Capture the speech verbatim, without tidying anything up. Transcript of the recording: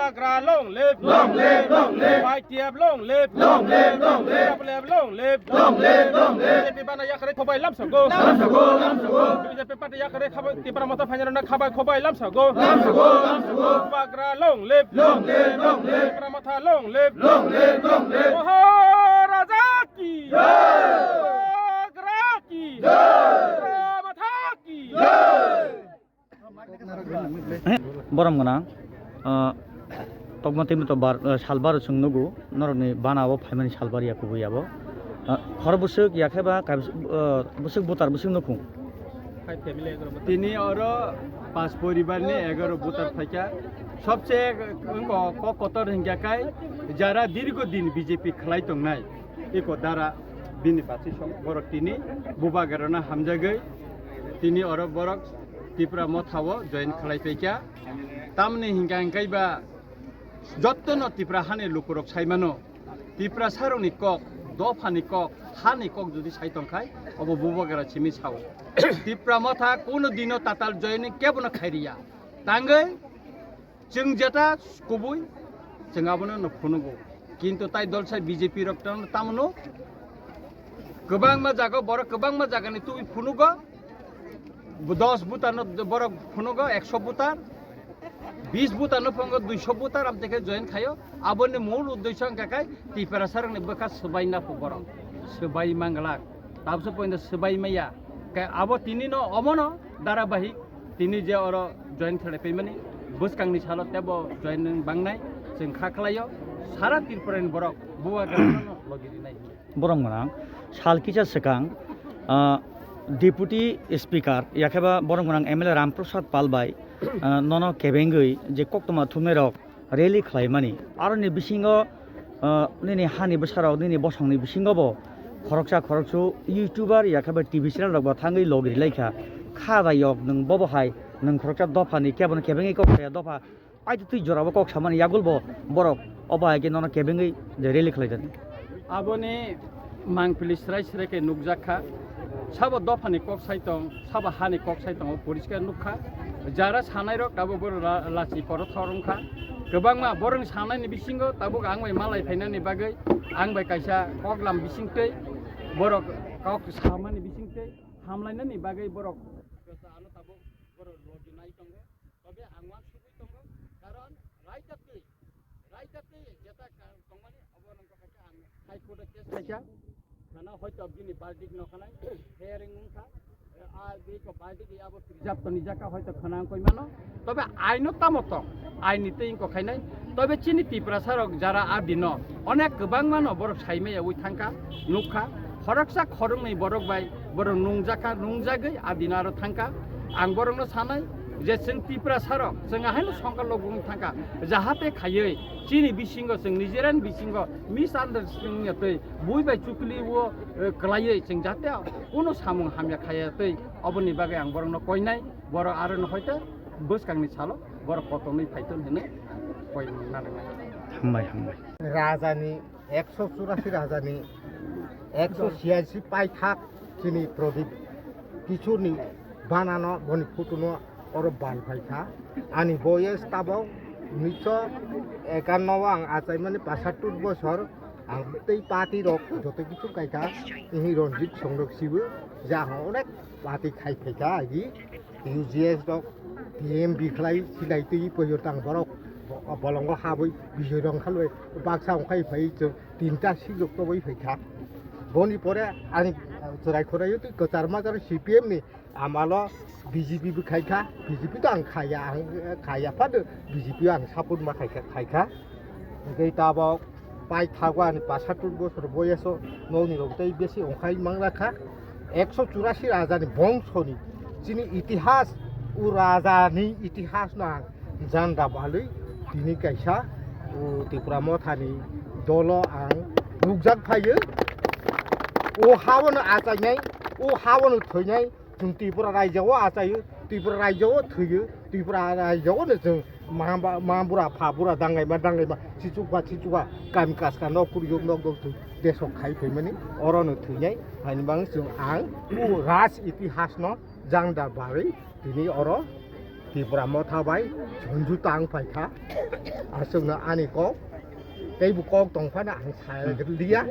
Bubagra long live. Long live, long live. Y T F long live. Long live, long live. Long live, long live. Long live, long live. B J P bana yakarwi khobai lamsogo. Lamsogo, lamsogo. B J P party yakarwi khabai, Tipra Motha phainarokno khabai khobai lamsogo. Lamsogo, lamsogo. Bubagra long live. Long live, long live. Tipra Motha long live. Long live, long live. Maharaja ki. Jai. Bubagra ki. Jai. Tipra Motha ki. Jai. Borom gwnang, ah, tokma tei to bar, ah, salbar chwng nugo, norokni bana o phaimani salbar ya kubui abo. Ah, khoro bwswk ya khe ba kaibs-, ah, bwswk butar bwswk nukhung. Tini oro pas poribar ni egaro butar phaikha. Sobse wngkha kok kotor hingkha kai jara dirgo din B J P khlai tongnai. Eko dara bini bachwi song borok tini bubagrano hamjagwi tini oro borok Tipra Motha o join khlai paikha. Tamni hingkha hingkai ba jottono Tipra hani lukurok sai mano. Tiprasarokni kok, dophani kok, hani kok jodi sai tongkhai, obo bubagra simi sao. Tipra Motha kuno dino tatal join kebono khairiya. Tangwi Chwng jeta kubui, chwng abono no phunugo. Kintu tai dol sai B J P rok tang tamno kwbangma jaga, borok kwbangma jagani tubui phunugo. Dos butar no borok phunugo, ekso butar. Bis butar no phungo, duiso butar, amtwi khe join khaio. Aboni mul uddesho wngkha khe Tiprasarokni bwkha swbai na phu borok. Swbai manglak. Tabso pointo swbai maya. Khe abo tini no omono dharabahik. Tini je oro join khlai paimani, bwskangni salo tebo join wng bangnai, chwng kha khlaio, sara Tripurani borok bubagrano logi rinai hinwi. Borom gwnang, sal kisa swkang, ah, Deputy Speaker, yakheba borom gwnang M L A Ram Prasad Pal bai, ah, nono kebengwi je koktwma thumnairok rally khlaimani. Aroni bisingo, ah, nini hani bwsarok, nini bosongni bisingo bo khoroksa khoroksa YouTuber ya khe ba T V channel rok bo thangwi log rilai kha. Kha da yok nwng bobo hai, nwng khoroksa dophani kebono kebengwi kok saya dopha. Aitwi twi jorabo kok samani yagul bo borok obo hai khe nono kebengwi je rally khlai jani. Aboni mangpili srai srai khe nukjak kha. Sabo dophani kok sai tong, sabo hani kok sai tongo, poriskar nuk kha. Jara sanairok tabuk boro la-, lachi korotha rwng kha. Kwbangma borokni sanaini bisingo tabuk ang bai malai phainani bagwi, ang bai kaisa koklam bisingtwi, borok kok samani bisingtwi, hamlainani bagwi borok ano tabuk borok logi nai tongo. Tobe ang uansugwi tongo, karon raida twi, raida twi jeta ka-, tongmani obo nokha khe ang High Court o case khaikha, khana hoito bini verdict nokhanai hearing wngkha, a biko verdict abo preserve toni jaka hoito khana wngkoi mano, tobe aino tamo tong, aini tei wngkha khainai, tobe chini Tiprasa rok jara a dino onek kwbangma no borok saimaya ui thangkha, nukha, khoroksa khoroknwi borok bai borok nungjakha, nungjagwi a dino aro thangkha. Ang borokno sanai je chwng Tiprasa rok chwng ahaino songkar logong thangkha, jahate khaiwi chini bisingo chwng nijerani bisingo misunderstanding ya twi bui bai chukli o, eh, kwlaiwi chwng jahate kunu samung hamya khaiya twi, oboni bagwi ang borokno koinai, borok aro no hoite bwskangni salo borok kotornwi phaiton hinwi koi nangnai. Hambai, hambai. Rajani ekso churasi rajani ekso siyaisi paithak chini Pradip Kishorni banano boni photo no oro bal phaikha. Ani boyes tabok unniso ekanno o ang achaimani pasattur bosor, ang tei party rok joto kichu kaikha, tini Ranjit Songrok sibo je ang onek party khai phaikha agi. U G S rok T M B khlai silai twi poyo tang borok bo-, bolongo habwi bijoi rong khalwi baksa ongkhai phai chwng tinta sigrok toboi phaikha. Boni pore ani chwrai khorai twi kwchar majaro C P M ni amalo B J P bo khaikha, B J P to ang khaya, ang khaya phano B J P ang support ma khaikha, khaikha. Hingke tabok pai thago ani pasattur bosor boyaso nokni rok tei besi ongkhai manglakha. Ekso churasi rajani bongsoni chini itihas, o rajani itihasno ang janda balwi tini kaisa o Tipra Mothani dolo ang nukjak phaio. O haono achainai, o haono thwinai, Chwng Tripura raijo-o achaio, Tripura raijo-o thwio, Tripura raijo-o no chwng ma ba, ma bura, pha bura, dangaima, dangaima, sichukba, sichukba, kami kaska nok kuriyok, nok, nok chwng desok khai phaimani, oro no thwinai, haini bagwi chwng ang o raj itihas no jangda bagwi tini oro Tipra Motha bai chunju tang phaikha. Aswkno ani kok, teibo kok tongphano ang sa liya.